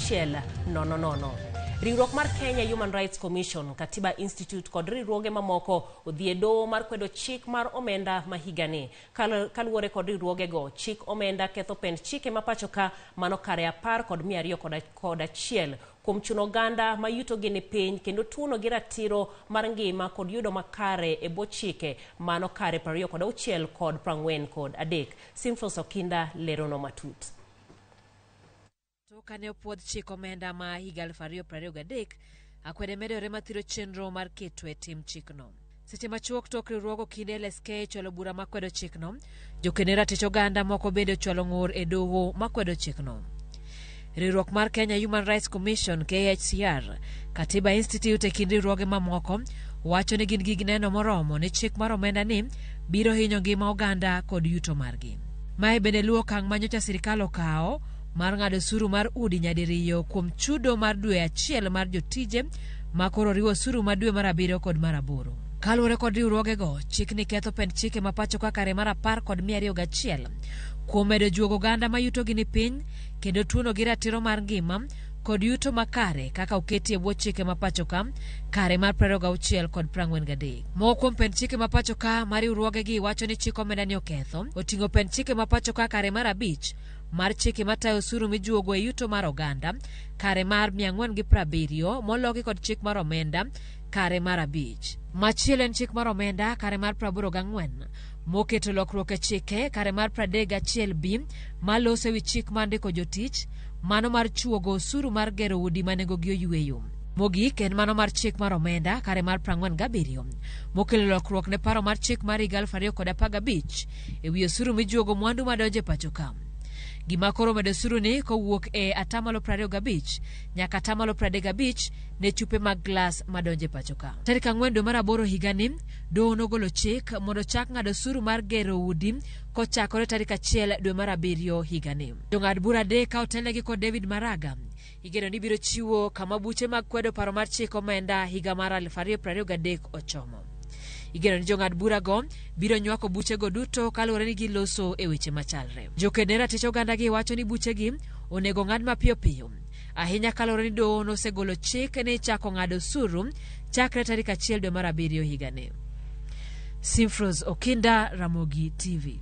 6 0 0. Riwruok mar Kenya Human Rights Commission, Katiba Institute kod riwruoge mamoko odhi e doho mar kwedo chik mar omenda ma higani. Kaluwore kod riwruogego, chik omenda ketho pend chike ma pacho ka mano kare 101 kuom chuno oganda ma yutogi ni piny kendo tuonogi ratiro mar ngima kod yudo makare e bwo chike mano kare 26 kod 43. Simfros Okinda lerono matut. To kane opuodh chik omenda ma higa 2023, akwede medore mathiro chenro mar keto e tim chikno. Seche machuok tok riwruog okinde LSK chwalo bura makwedo chikno, jokene ratich oganda moko bende ochwalo ng'ur e doho makwedo chikno. Riwruok mar Kenya Human Rights Commission KHCR, Katiba Institute e kind riwruoge mamoko wacho ni gin gi neno moromo ni chik mar omenda ni biro hinyo ngima oganda kod yuto margi. Mae bende luwo okang' ma nyocha sirikal okawo mar ng'ado osuru mar udi nyadiriyo kuom chudo mar dwe achiel mar jotije ma koro riwo osuru ma dwe mar 7 kod mar 8. Kaluwore kod riwruogego, chikni ketho pend chike ma pacho ka kare mar 102 kuom medo juogo oganda ma yutogi ni piny kendo tuonogi ratiro mar ngima kod yuto makare kaka oketi e bwo chike ma pacho ka kare mar 26 kod 43. Moko kuom pend chike ma pacho ka ma riwruogegi wacho ni chik omenda ni oketho oting'o pend chike ma pacho ka kare mar 5 mar chike matayo osuru mijuogo e yuto mar oganda kare mar 470 moloki kod chik mar omenda kare mar 5. Machielo en chik mar omenda kare mar 84 moketo lokruok e chike kare mar 31B maloso ewi chik mar ndiko jotich, mano mar chuogo osuru mar gero udi ma nengogi oyweyo. Mogik en mano mar chik mar omenda kare mar 47 mokelo lokruok ne paro mar chik mar higa 2015 ewi osuru mijuogo mwandu madonjo e pacho ka. Gima koro omedo osuru ni kowuok e atamalo 25 nyaka atamalo 35 ne chupe mag glas madonjo e pacho ka. Tarik 4 dwe mar 8 higani, doho nogolo chik mondo chak ng'ado osuru mar gero udi kochakore tarik 1 dwe mar 7 higani. Jong'ad bura 3 ka otelnegi kod David Maraga igeno ni biro chiwo kama buche mag kwedo paro mar chik omenda higa mar 2023 ochomo. Igeno ni jong'ad burago biro nywako buchego duto kaluwore ni giloso e weche machalre. Joked ne ratich oganda gi wacho ni buchegi onego ng'ad mapiyo piyo ahinya kaluwore ni doho nosegolo chik ni chako ng'ado osuru chakre tarik 1 dwe mar 7 higani. Simfros Okinda, Ramogi TV.